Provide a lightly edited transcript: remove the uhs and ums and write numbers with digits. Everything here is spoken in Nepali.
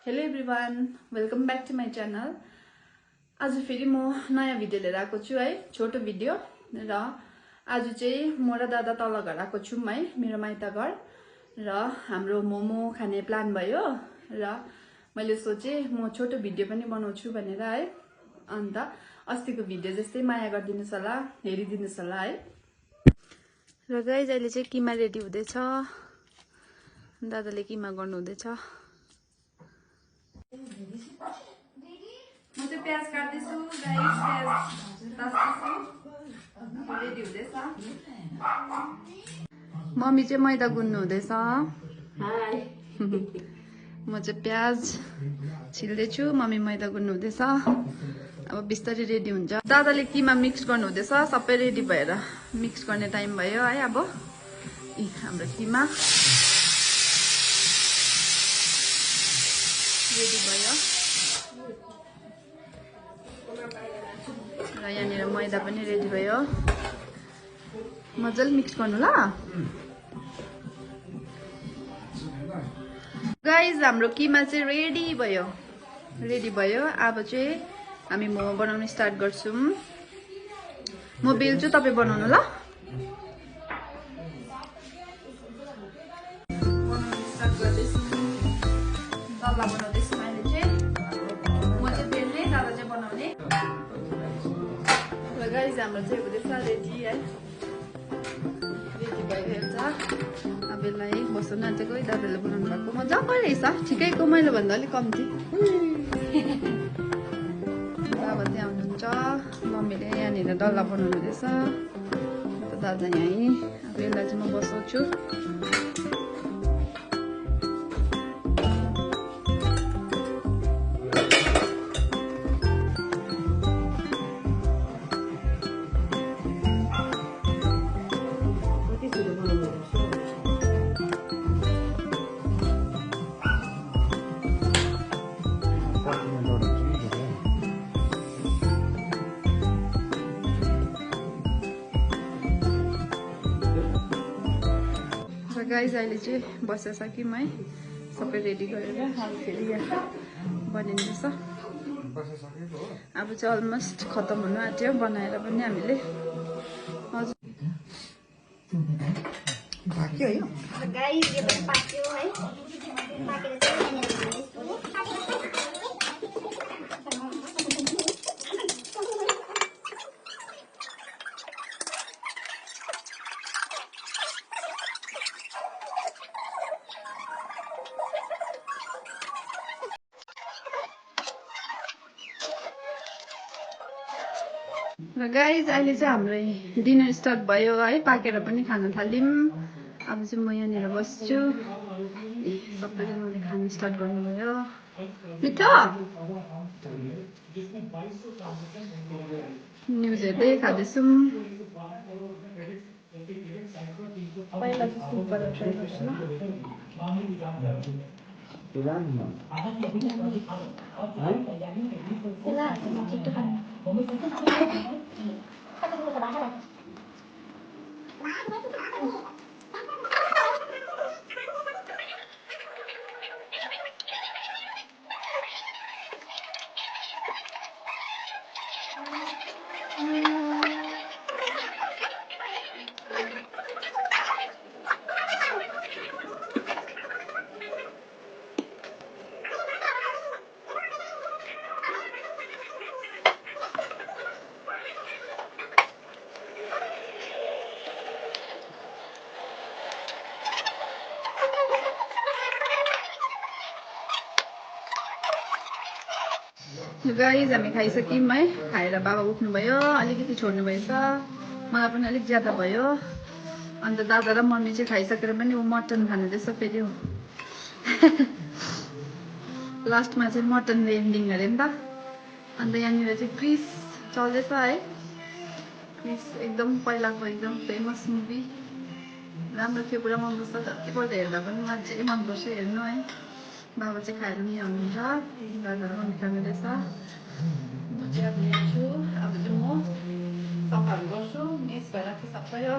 Hello everyone, welcome back to my channel. आज फेरि म नयाँ भिडियो लिएर आएको छु है, छोटो भिडियो। र आज चाहिँ म र दादा तल घर आएको छौँ है, मेरो माइत घर। र हाम्रो मोमो खाने प्लान भयो र मैले सोचेँ म छोटो भिडियो पनि बनाउँछु भनेर है। अन्त अस्तिको भिडियो जस्तै माया गरिदिनुस् होला, हेरिदिनुस् होला है। र गाइज अहिले चाहिँ किमा रेडी हुँदैछ, दादाले किमा गर्नु हुँदैछ। म चाहिँ प्याज काट्दैछु गाइस, प्याज तास्दैछु, रेडी हुँदैछ। मम्मी चाहिँ मैदा गुन्नु हुँदैछ। म चाहिँ प्याज छिल्दैछु, मम्मी मैदा गुन्नु हुँदैछ। अब बिस्तारै रेडी हुन्छ। दादाले किमा मिक्स गर्नु हुँदैछ, सबै रेडी भएर मिक्स गर्ने टाइम भयो है। अब हाम्रो किमा रेडी भयो र यहाँनिर मैदा पनि रेडी भयो। मजाले मिक्स गर्नु ल गाइज। हाम्रो किमा चाहिँ रेडी भयो। अब चाहिँ हामी मोमो बनाउन स्टार्ट गर्छौँ। म बेल्छु, तपाईँ बनाउनु ल। बनाउन स्टार्ट गर्दैछु, तल्ला बनाउँदैछु मैले चाहिँ। म चाहिँ बेल्ने, दादा चाहिँ बनाउने। र गाइज हाम्रो चाहिँ हुँदैछ रेडी है, रेडी भइरहेछ। अब यसलाई बसाउन आँटेको है, दादाले बनाउनु भएको मजाको रहेछ, ठिकैको, मैले भन्दा अलिक कम्ती। बाबा त्यहाँ हुनुहुन्छ, मम्मीले यहाँनिर डल्ला बनाउनु हुँदैछ, दादा यहीँ। अब यसलाई चाहिँ म बसाउँछु। गाइज अहिले चाहिँ बसिसक्यौँ है, सबै रेडी गरेर। अब फेरि यहाँ बनिँदैछ। अब चाहिँ अलमोस्ट खतम हुनु आँट्यो बनाएर पनि हामीले। हजुर पाक्यो है गाइज, यो पनि पाक्यो है। पाकेर चाहिँ र गाइज अहिले चाहिँ हाम्रो डिनर स्टार्ट भयो है, पाकेर पनि खान थाल्यौँ। अब चाहिँ म यहाँनिर बस्छु, सबैजनाले खान स्टार्ट गर्नुभयो। मिठो न्युज हेर्दै खाँदैछौँ। पहिला चाहिँ सुप गरेर ट्राई गर्छु ल। गाइज हामी खाइसक्यौँ है, खाएर बाबा उठ्नुभयो, अलिकति छोड्नु भएछ, मलाई पनि अलिक ज्यादा भयो। अन्त दादा र मम्मी चाहिँ खाइसकेर पनि ऊ मटन खानुहुँदैछ फेरि। लास्टमा चाहिँ मटन एन्डिङ अरे नि त। अन्त यहाँनिर चाहिँ क्रिस चल्दैछ है, क्रिस एकदम पहिलाको एकदम फेमस मुभी, राम्रो थियो, पुरा मनपर्छ। जतिपल्ट हेर्दा पनि अझै मनपर्छ हेर्नु है। बाबा चाहिँ खाएर नि आउनुहुन्छ, दादा र मम्मी खानुहुँदैछ। म चाहिँ अब ल्यान्छु, अब चाहिँ म सफाहरू गर्छु, मेस भइरहेको सबै हो।